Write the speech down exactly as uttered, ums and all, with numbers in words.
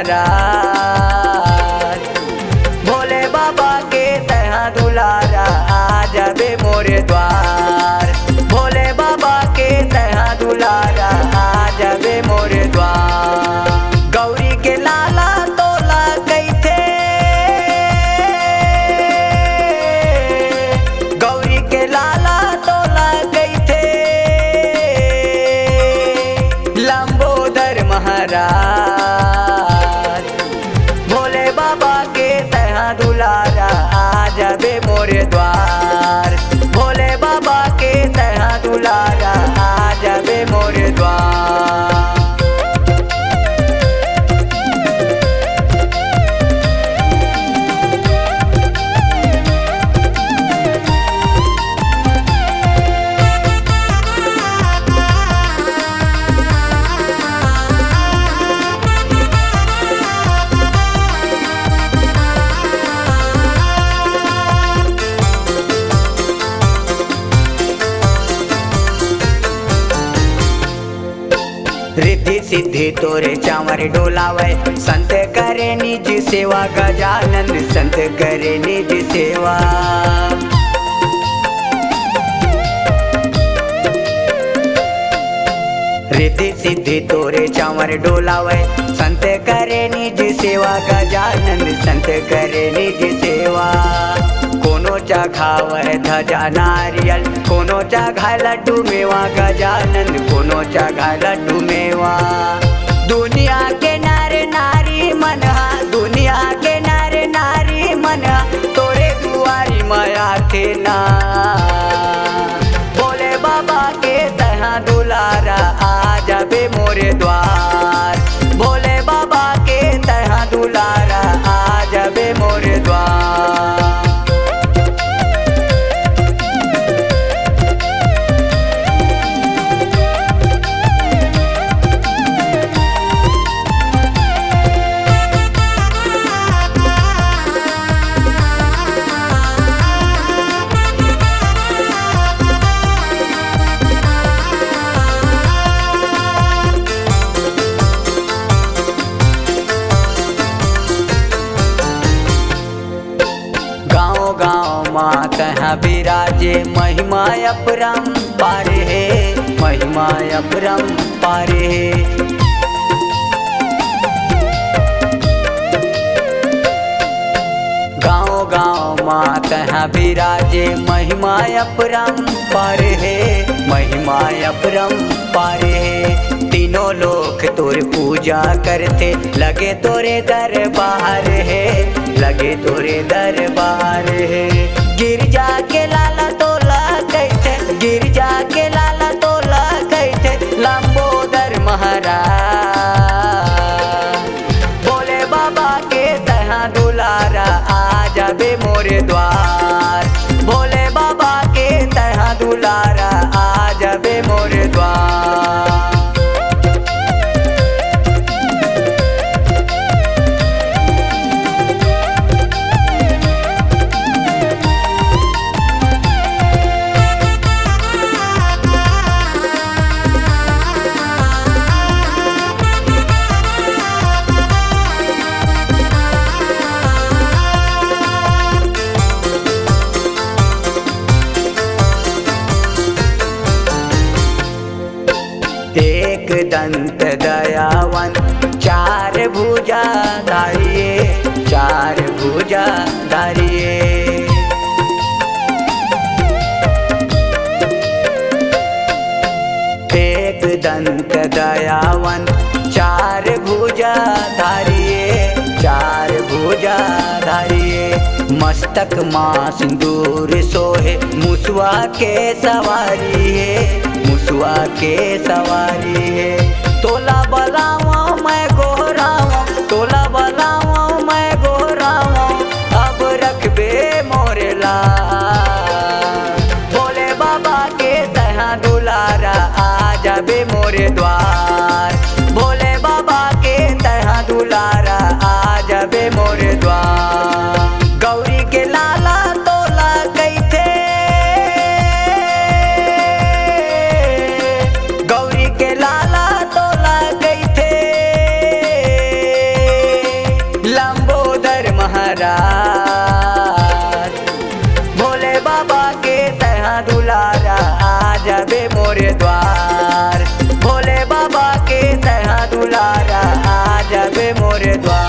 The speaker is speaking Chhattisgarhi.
राज। भोले बाबा के तैहा दुलारा, आ जाबे मोरे द्वार। भोले बाबा के तैहा दुलारा, आ जाबे मोरे द्वार। गौरी के लाला तोला कहिथे, गौरी के लाला तोला कहिथे लंबोदर महाराज। भोले बाबा के तैहा दुलारा, आ जाबे मोरे द्वार। भोले बाबा के तैहा दुलारा, आ जाबे मोरे द्वार। रिद्धि सिद्धि तोरे चांवर डोलावय, संत करे निज सेवा। गजानन संत करे निज सेवा। रिद्धि सिद्धि तोरे चांवर डोलावय, संत करे निज सेवा। गजानन संत करे निज सेवा। कोनो चघावय ध्वजा नारियल, कोनो चघाय लड्डू मेवा। गजानन कोनो चघाय लड्डू मेवा। दुनिया के नर नारी मन हा, दुनिया के नर नारी मन हा तोरे दुआरी म आथे ना। भोले बाबा के तैहा दुलारा, आ जाबे मोरे द्वार। भोले बाबा के तैहा दुलारा, आ जाबे मोरे द्वार। गाँव गाँव मा तैहा बिराजे, महिमा अपरंपार हे, महिमा अपरंपार हे। गाँव गाँव मा तैहा बिराजे, महिमा अपरंपार हे, महिमा अपरंपार हे। तीनों लोक तोर पूजा करथे, लगे तोरे दरबार हे, लगे तोरे दरबार हे। गिरजा के लाला तोला कहिथे, गिरजा के लाला तोला कहिथे लंबोदर महाराज। भोले बाबा के तैहा दुलारा, आ जाबे मोरे द्वार। भोले बाबा के तैहा दुलारा, आ जाबे मोरे द्वार। एक दंत दयावंत, चार भुजा धारिये, चार भुजा धारिये। एक दंत दयावंत, चार भुजा धारिये, चार भुजा धारिये। मस्तक मा सिंदूर सोहे, मुसवा के सवारी हे, मुसवा के सवारी हे। तोला बलावंव मैं गोहरावंव, तोला बलावंव मैं गोहरावंव, अब रखबे मोरे लाज। भोले बाबा के तैहा दुलारा, आ जाबे मोरे द्वार। भोले बाबा के तैहा दुलारा, आ जाबे मोरे द्वार। गौरी के लाला तोला कहिथे, गौरी के लाला तोला कहिथे बाबा के तैहा दुलारा, आ जाबे मोरे द्वार।